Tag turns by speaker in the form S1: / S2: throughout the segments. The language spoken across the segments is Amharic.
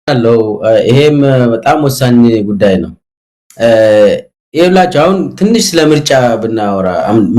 S1: አለው። ይሄም በጣም ወሳኝ ጉዳይ ነው። ይኸውላችሁ አሁን ትንሽ ስለ ምርጫ ብናወራ፣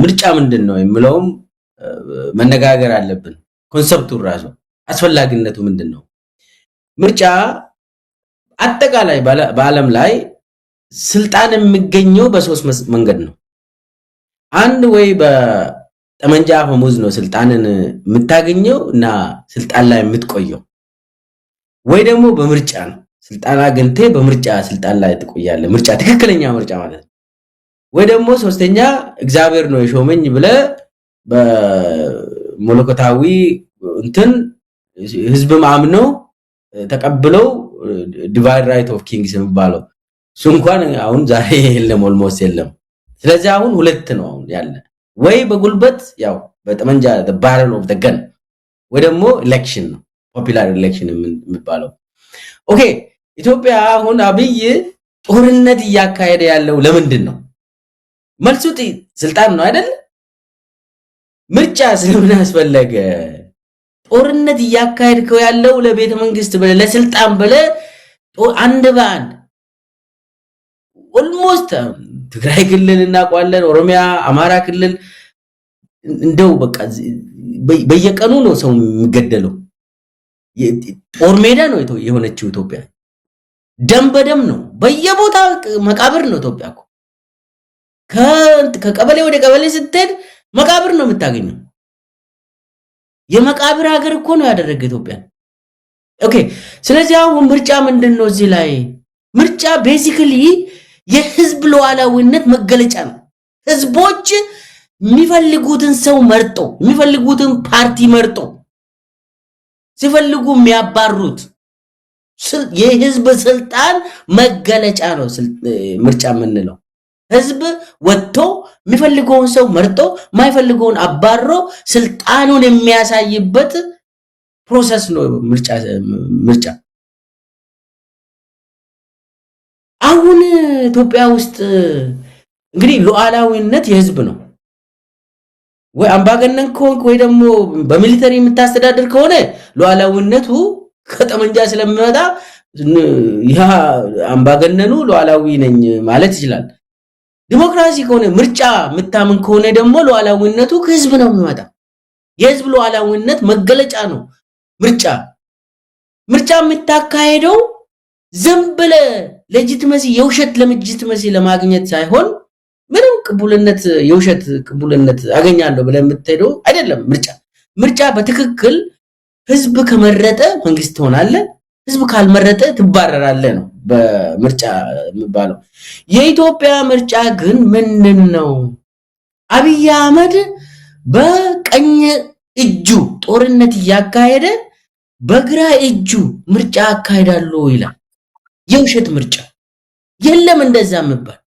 S1: ምርጫ ምንድን ነው የሚለውም መነጋገር አለብን። Concept ኡ ራሱ አስፈላጊነቱ ምንድን ነው? ምርጫ አጠቃላይ በዓለም ላይ ስልጣን የሚገኘው በሶስት መንገድ ነው። አንድ ወይ በጠመንጃ አፈሙዝ ነው ስልጣንን የምታገኘው እና ስልጣን ላይ የምትቆየው፣ ወይ ደግሞ በምርጫ ነው። ስልጣን አግኝተህ በምርጫ ስልጣን ላይ ትቆያለህ። ምርጫ፣ ትክክለኛ ምርጫ ማለት ነው። ወይ ደግሞ ሶስተኛ እግዚአብሔር ነው የሾመኝ ብለህ በመለኮታዊ እንትን ህዝብም አምነው ተቀብለው divine right of kings የሚባለው፣ እሱ እንኳን አሁን ዛሬ የለም፣ almost የለም። ስለዚህ አሁን ሁለት ነው አሁን ያለ፣ ወይ በጉልበት ያው በጠመንጃ barrel of gun፣ ወይ ደግሞ election ነው፣ popular election የሚባለው። Okay፣ ኢትዮጵያ አሁን አብይ ጦርነት እያካሄደ ያለው ለምንድን ነው? መልሱ ስልጣን ነው አይደል? ምርጫ ስለምን አስፈለገ? ጦርነት እያካሄድከው ያለው ለቤተ መንግስት ብለህ፣ ለስልጣን ብለህ፣ አንድ በአንድ almost ትግራይ ክልል እናውቀዋለን፣ ኦሮሚያ፣ አማራ ክልል እንደው በቃ በየቀኑ ነው ሰው የሚገደለው። ጦር ሜዳ ነው የሆነችው ኢትዮጵያ። ደም በደም ነው፣ በየቦታ መቃብር ነው ኢትዮጵያ እኮ። ከቀበሌ ወደ ቀበሌ ስትሄድ መቃብር ነው የምታገኘው። የመቃብር ሀገር እኮ ነው ያደረገ ኢትዮጵያን። Okay፣ ስለዚህ አሁን ምርጫ ምንድን ነው? እዚህ ላይ ምርጫ basically የህዝብ ሉዓላዊነት መገለጫ ነው። ህዝቦች የሚፈልጉትን ሰው መርጦ፣ የሚፈልጉትን ፓርቲ መርጦ፣ ሲፈልጉ የሚያባሩት የህዝብ ስልጣን መገለጫ ነው ምርጫ የምንለው። ህዝብ ወጥቶ የሚፈልገውን ሰው መርጦ የማይፈልገውን አባሮ ስልጣኑን የሚያሳይበት process ነው ምርጫ። አሁን ኢትዮጵያ ውስጥ እንግዲህ ሉዓላዊነት የህዝብ ነው። ወይ አምባገነን ከሆንክ ወይ ደግሞ በ military የምታስተዳድር ከሆነ ሉዓላዊነቱ ከጠመንጃ ስለሚመጣ ያ አምባገነኑ ሉዓላዊ ነኝ ማለት ይችላል። ዲሞክራሲ ከሆነ፣ ምርጫ የምታምን ከሆነ ደግሞ ሉዓላዊነቱ ከህዝብ ነው የሚመጣ። የህዝብ ሉዓላዊነት መገለጫ ነው ምርጫ። ምርጫ የምታካሄደው ዝም ብለህ legitimacy፣ የውሸት legitimacy ለማግኘት ሳይሆን፣ ምንም ቅቡልነት፣ የውሸት ቅቡልነት አገኛለሁ ብለህ የምትሄደው አይደለም። ምርጫ በትክክል ህዝብ ከመረጠ መንግስት ትሆናለህ፣ ህዝብ ካልመረጠ ትባረራለህ ነው በምርጫ የሚባለው። የኢትዮጵያ ምርጫ ግን ምንድን ነው? አብይ አህመድ በቀኝ እጁ ጦርነት እያካሄደ በግራ እጁ ምርጫ አካሄዳለሁ ይላል። የውሸት ምርጫ የለም እንደዛ የሚባል።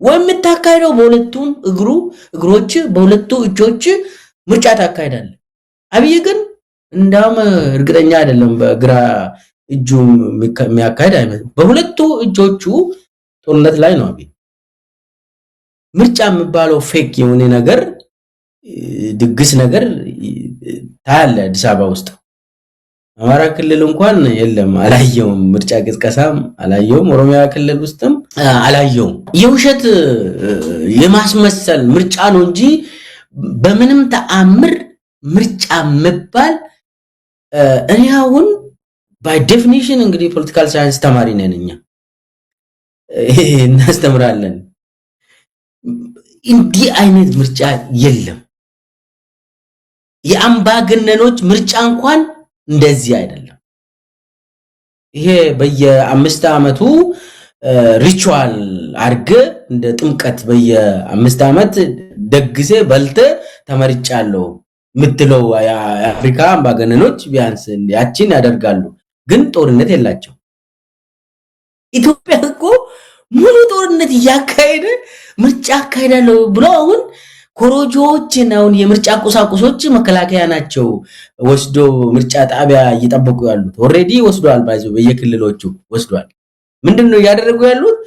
S1: ወይ የምታካሄደው በሁለቱም እግሮች፣ በሁለቱ እጆች ምርጫ ታካሄዳለህ። አብይ ግን እንዳውም እርግጠኛ አይደለም፣ በግራ እጁ የሚያካሄድ አይመስልም። በሁለቱ እጆቹ ጦርነት ላይ ነው አብይ። ምርጫ የሚባለው fake የሆነ ነገር፣ ድግስ ነገር ታያለህ አዲስ አበባ ውስጥ። አማራ ክልል እንኳን የለም፣ አላየውም። ምርጫ ቅስቀሳም አላየውም። ኦሮሚያ ክልል ውስጥም አላየውም። የውሸት የማስመሰል ምርጫ ነው እንጂ በምንም ተአምር ምርጫ የሚባል፣ እኔ አሁን by definition እንግዲህ political science ተማሪ ነን እኛ፣ እናስተምራለን። እንዲህ አይነት ምርጫ የለም። የአምባገነኖች ምርጫ እንኳን እንደዚህ አይደለም። ይሄ በየ5 ዓመቱ ritual አድርገ፣ እንደ ጥምቀት በየ5 ዓመት ደግሴ በልተ ተመርጫለሁ የምትለው፣ የአፍሪካ አምባገነኖች ቢያንስ ያችን ያደርጋሉ፣ ግን ጦርነት የላቸው። ኢትዮጵያ እኮ ሙሉ ጦርነት እያካሄደ ምርጫ አካሄዳለሁ ብሎ አሁን ኮሮጆዎችን፣ አሁን የምርጫ ቁሳቁሶች መከላከያ ናቸው ወስዶ ምርጫ ጣቢያ እየጠበቁ ያሉት። Already ወስዷል፣ by the way በየክልሎቹ ወስዷል። ምንድን ነው እያደረጉ ያሉት?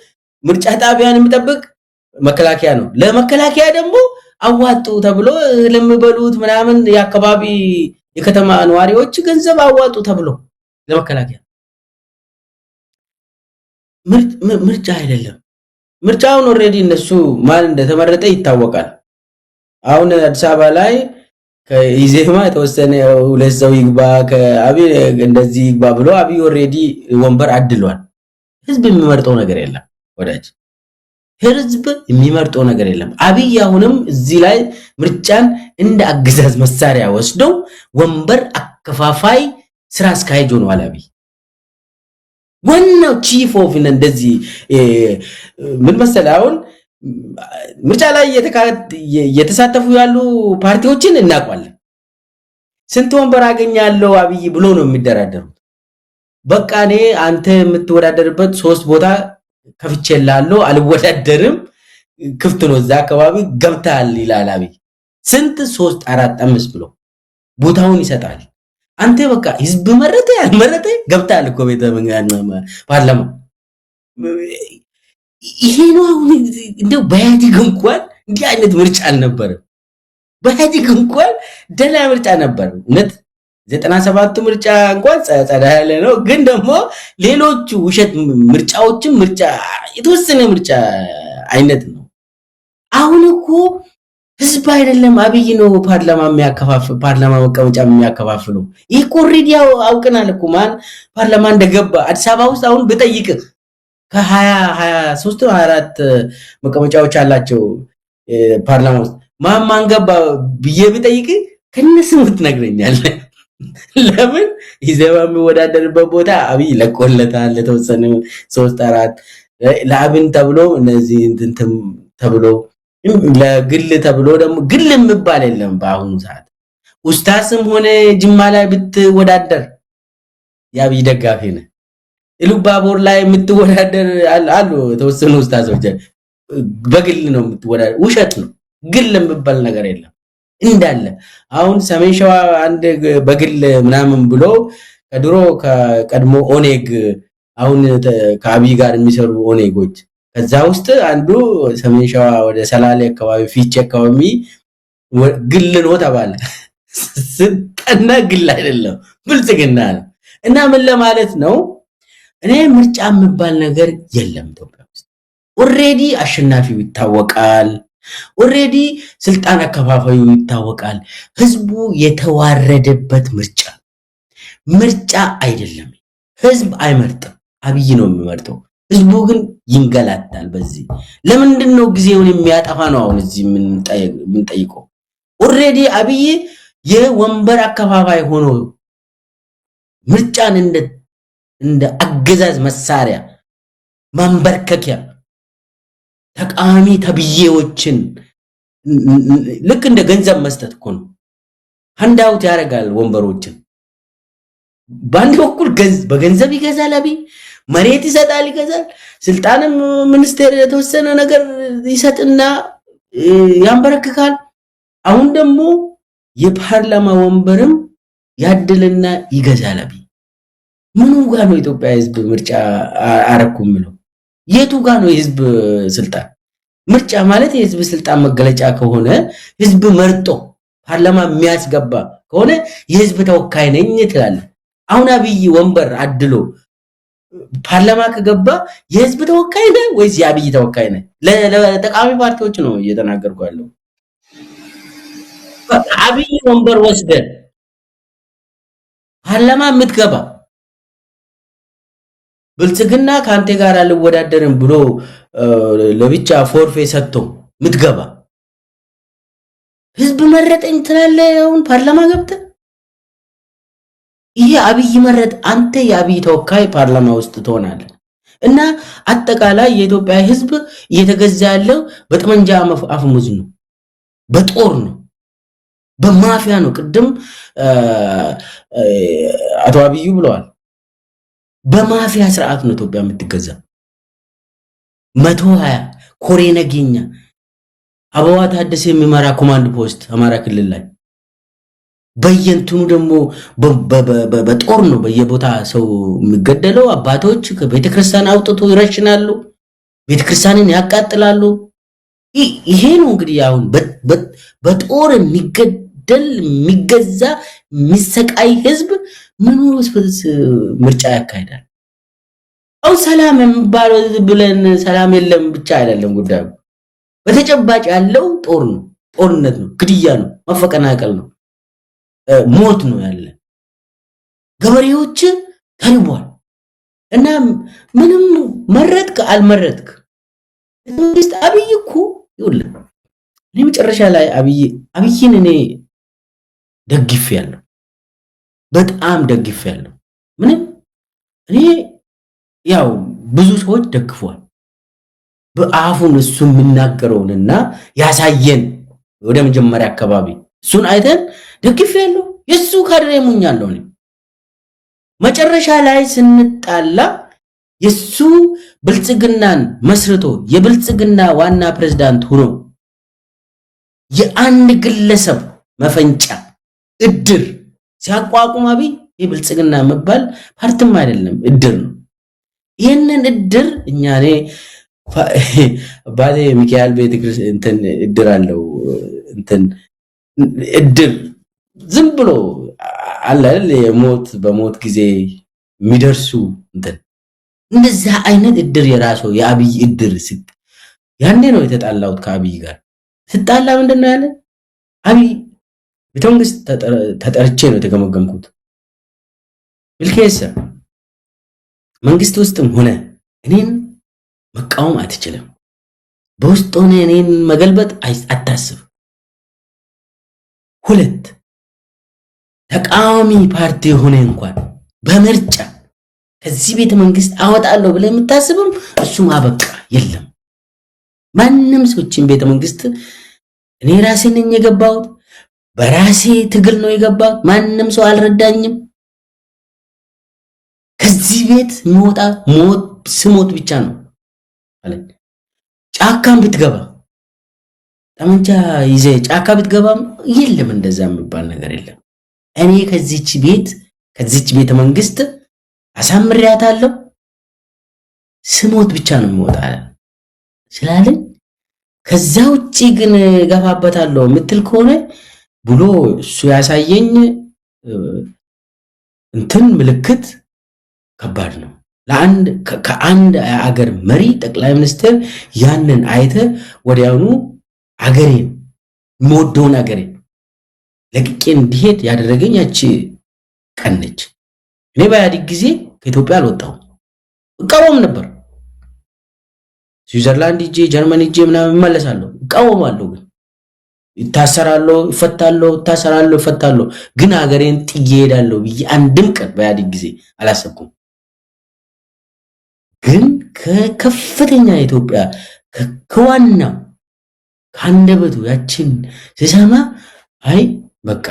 S1: ምርጫ ጣቢያን የሚጠብቅ መከላከያ ነው። ለመከላከያ ደግሞ አዋጡ ተብሎ ለሚበሉት ምናምን የአካባቢ የከተማ ነዋሪዎች ገንዘብ አዋጡ ተብሎ ለመከላከያ። ምርጫ አይደለም። ምርጫውን already እነሱ ማን እንደተመረጠ ይታወቃል። አሁን አዲስ አበባ ላይ ከኢዜማ የተወሰነ ሁለት ሰው ይግባ፣ ከአብይ እንደዚህ ይግባ ብሎ አብይ already ወንበር አድሏል። ህዝብ የሚመርጠው ነገር የለም ወዳጅ፣ ህዝብ የሚመርጠው ነገር የለም። አብይ አሁንም እዚህ ላይ ምርጫን እንደ አገዛዝ መሳሪያ ወስደው ወንበር አከፋፋይ ስራ አስኪያጅ ሆኗል። አብይ ዋናው chief of እንደዚህ ምን መሰለህ፣ አሁን ምርጫ ላይ እየተሳተፉ ያሉ ፓርቲዎችን እናውቃለን። ስንት ወንበር አገኛለሁ አብይ ብሎ ነው የሚደራደሩት። በቃ እኔ አንተ የምትወዳደርበት ሶስት ቦታ ከፍቼልሃለሁ፣ አልወዳደርም፣ ክፍት ነው እዛ አካባቢ ገብተሃል ይላል አብይ። ስንት ሶስት አራት አምስት ብሎ ቦታውን ይሰጣል። አንተ በቃ ህዝብ መረጠ ያልመረጠ ገብተሃል እኮ ቤተ ፓርላማ። ይሄ ነው አሁን። እንደው በኢህአዴግ እንኳን እንዲህ አይነት ምርጫ አልነበረም። በኢህአዴግ እንኳን ደህና ምርጫ ነበር። እውነት 97ቱ ምርጫ እንኳን ጸዳ ያለ ነው። ግን ደግሞ ሌሎቹ ውሸት ምርጫዎችም ምርጫ የተወሰነ ምርጫ አይነት ነው። አሁን እኮ ህዝብ አይደለም አብይ ነው ፓርላማ የሚያከፋፍል፣ ፓርላማ መቀመጫ የሚያከፋፍለው። ይህ እኮ already አውቀናል እኮ ማን ፓርላማ እንደገባ። አዲስ አበባ ውስጥ አሁን ብጠይቅህ ከ20 23 24 መቀመጫዎች አላቸው ፓርላማ ውስጥ ማን ማን ገባ ብዬ ብጠይቅህ ከነስሙ ትነግረኛለህ። ለምን ኢዜማ የሚወዳደርበት ቦታ አብይ ለቆለታል። ለተወሰነ ሶስት አራት ለአብን ተብሎ እነዚህ እንትን ተብሎ ለግል ተብሎ ደግሞ ግል የሚባል የለም። በአሁኑ ሰዓት ኡስታስም ሆነ ጅማ ላይ ብትወዳደር የአብይ ደጋፊ ነህ። ኢሉባቦር ላይ የምትወዳደር አሉ የተወሰኑ ኡስታዞች፣ በግል ነው የምትወዳደር። ውሸት ነው። ግል የሚባል ነገር የለም እንዳለ። አሁን ሰሜን ሸዋ አንድ በግል ምናምን ብሎ ከድሮ ከቀድሞ ኦኔግ፣ አሁን ከአብይ ጋር የሚሰሩ ኦኔጎች፣ ከዛ ውስጥ አንዱ ሰሜን ሸዋ ወደ ሰላሌ አካባቢ ፊቼ አካባቢ ግል ነው ተባለ። ስጠና ግል አይደለም ብልጽግና ነው። እና ምን ለማለት ነው፣ እኔ ምርጫ የሚባል ነገር የለም ኢትዮጵያ ውስጥ። Already አሸናፊው ይታወቃል። Already ስልጣን አከፋፋዩ ይታወቃል። ህዝቡ የተዋረደበት ምርጫ ምርጫ አይደለም። ህዝብ አይመርጥም፣ አብይ ነው የሚመርጠው። ህዝቡ ግን ይንገላታል። በዚህ ለምንድን ነው ጊዜውን የሚያጠፋ ነው አሁን እዚህ የምንጠይቀው። Already አብይ የወንበር አከፋፋይ ሆኖ ምርጫን እንደ አገዛዝ መሳሪያ ማንበርከኪያ ተቃዋሚ ተብዬዎችን ልክ እንደ ገንዘብ መስጠት እኮ ነው። Handout ያደርጋል ወንበሮችን። በአንድ በኩል በገንዘብ ይገዛል አብይ፣ መሬት ይሰጣል፣ ይገዛል። ስልጣንም ሚኒስቴር የተወሰነ ነገር ይሰጥና ያንበረክካል። አሁን ደግሞ የፓርላማ ወንበርም ያድልና ይገዛል አብይ። ምኑ ጋር ነው ኢትዮጵያ ህዝብ ምርጫ አረኩ የሚለው? የቱ ጋር ነው የህዝብ ስልጣን? ምርጫ ማለት የህዝብ ስልጣን መገለጫ ከሆነ፣ ህዝብ መርጦ ፓርላማ የሚያስገባ ከሆነ የህዝብ ተወካይ ነኝ ትላለህ። አሁን አብይ ወንበር አድሎ ፓርላማ ከገባ የህዝብ ተወካይ ነህ ወይስ የአብይ ተወካይ ነህ? ለተቃዋሚ ፓርቲዎች ነው እየተናገርኩ ያለው። አብይ ወንበር ወስደህ ፓርላማ የምትገባ፣ ብልጽግና ከአንተ ጋር አልወዳደርም ብሎ ለብቻ ፎርፌ ሰጥቶ ምትገባ ህዝብ መረጠኝ ትላለህ። አሁን ፓርላማ ገብተህ ይሄ አብይ መረጥ፣ አንተ የአብይ ተወካይ ፓርላማ ውስጥ ትሆናለህ። እና አጠቃላይ የኢትዮጵያ ህዝብ እየተገዛ ያለው በጠመንጃ አፈሙዝ ነው፣ በጦር ነው፣ በማፊያ ነው። ቅድም አቶ አብዩ ብለዋል። በማፊያ ስርዓት ነው ኢትዮጵያ የምትገዛ። 120 ኮሬ ነገኛ አበባ ታደሰ የሚመራ ኮማንድ ፖስት አማራ ክልል ላይ በየእንትኑ ደግሞ በጦር ነው በየቦታ ሰው የሚገደለው። አባቶች ከቤተክርስቲያን አውጥቶ ይረሽናሉ፣ ቤተክርስቲያንን ያቃጥላሉ። ይሄ ነው እንግዲህ አሁን በጦር የሚገደል፣ የሚገዛ፣ የሚሰቃይ ህዝብ ምኑ ምርጫ ያካሂዳል? አሁን አሁን ሰላም የሚባለው ብለን ሰላም የለም ብቻ አይደለም ጉዳዩ። በተጨባጭ ያለው ጦር ነው፣ ጦርነት ነው፣ ግድያ ነው፣ መፈቀናቀል ነው፣ ሞት ነው ያለ። ገበሬዎች ተርቧል። እና ምንም መረጥክ አልመረጥክ መንግስት አብይ እኮ ይኸውልህ፣ እኔ መጨረሻ ላይ አብይን እኔ ደግፌያለሁ፣ በጣም ደግፌያለሁ። ምንም እኔ ያው ብዙ ሰዎች ደግፈዋል። በአፉን እሱ የሚናገረውንና ያሳየን ወደ መጀመሪያ አካባቢ እሱን አይተን ደግፌያለሁ። የእሱ ካድሬ ሙኛለሁ እኔ። መጨረሻ ላይ ስንጣላ የሱ ብልጽግናን መስርቶ የብልጽግና ዋና ፕሬዝዳንት ሆኖ የአንድ ግለሰብ መፈንጫ እድር ሲያቋቁም አብይ፣ ይህ ብልጽግና መባል ፓርቲም አይደለም፣ እድር ነው። ይህንን እድር እኛ እኔ አባቴ ሚካኤል ቤተክርስቲያን እንትን እድር አለው፣ እንትን እድር ዝም ብሎ አለ አይደል፣ የሞት በሞት ጊዜ የሚደርሱ እንትን፣ እንደዛ አይነት እድር የራሱ የአብይ እድር ያኔ ነው የተጣላሁት ከአብይ ጋር። ስጣላ ምንድን ነው ያለ አብይ? ቤተ መንግስት ተጠርቼ ነው የተገመገምኩት። ሚልኬሳ፣ መንግስት ውስጥም ሆነ እኔን መቃወም አትችልም። በውስጥ ሆነ እኔን መገልበጥ አታስብ። ሁለት፣ ተቃዋሚ ፓርቲ ሆነ እንኳን በምርጫ ከዚህ ቤተ መንግስት አወጣለሁ ብለህ የምታስብም እሱም አበቃ፣ የለም። ማንም ሰዎችን ቤተ መንግስት እኔ ራሴ ነኝ የገባሁት፣ በራሴ ትግል ነው የገባሁት። ማንም ሰው አልረዳኝም። ከዚህ ቤት የሚወጣ ሞት ስሞት ብቻ ነው አለኝ። ጫካም ብትገባ፣ ጠመንጃ ይዘህ ጫካ ብትገባም የለም፣ እንደዛ የሚባል ነገር የለም። እኔ ከዚች ቤት፣ ከዚች ቤተ መንግስት አሳምሬያታለሁ፣ ስሞት ብቻ ነው የሚወጣ ስላለኝ፣ ከዛ ውጪ ግን ገፋበታለሁ የምትል ከሆነ ብሎ እሱ ያሳየኝ እንትን ምልክት ከባድ ነው። ለአንድ ከአንድ አገር መሪ ጠቅላይ ሚኒስትር ያንን አይተ ወዲያውኑ አገሬን፣ የምወደውን አገሬን ለቅቄ እንዲሄድ ያደረገኝ ያቺ ቀን ነች። እኔ በኢህአዴግ ጊዜ ከኢትዮጵያ አልወጣሁም፣ እቃወም ነበር። ስዊዘርላንድ ሂጄ፣ ጀርመን ሂጄ ምናምን እመለሳለሁ፣ እቃወማለሁ። ግን ይታሰራለሁ፣ ይፈታለሁ፣ እታሰራለሁ፣ ይፈታለሁ። ግን ሀገሬን ጥዬ እሄዳለሁ ብዬ አንድም ቀን በኢህአዴግ ጊዜ አላሰብኩም። ግን ከከፍተኛ ኢትዮጵያ ከዋናው ከአንደበቱ ያችን ስሰማ አይ በቃ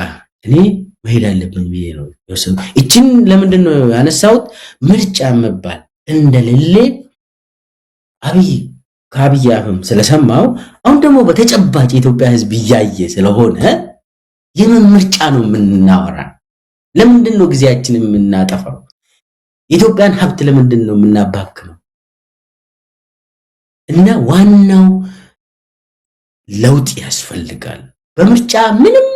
S1: እኔ መሄድ አለብኝ ብዬ ነው የወሰንኩት። እችን ለምንድን ነው ያነሳሁት? ምርጫ መባል እንደሌለ አብይ ከአብይ አፍም ስለሰማው፣ አሁን ደግሞ በተጨባጭ የኢትዮጵያ ሕዝብ እያየ ስለሆነ የምን ምርጫ ነው የምናወራ? ለምንድን ነው ጊዜያችን የምናጠፋው? የኢትዮጵያን ሀብት ለምንድን ነው የምናባክነው? እና ዋናው ለውጥ ያስፈልጋል። በምርጫ ምንም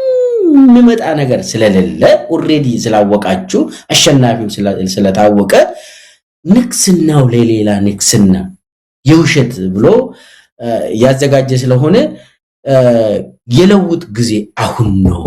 S1: የሚመጣ ነገር ስለሌለ፣ already ስላወቃችሁ፣ አሸናፊው ስለታወቀ፣ ንግስናው ለሌላ ንግስና የውሸት ብሎ ያዘጋጀ ስለሆነ የለውጥ ጊዜ አሁን ነው።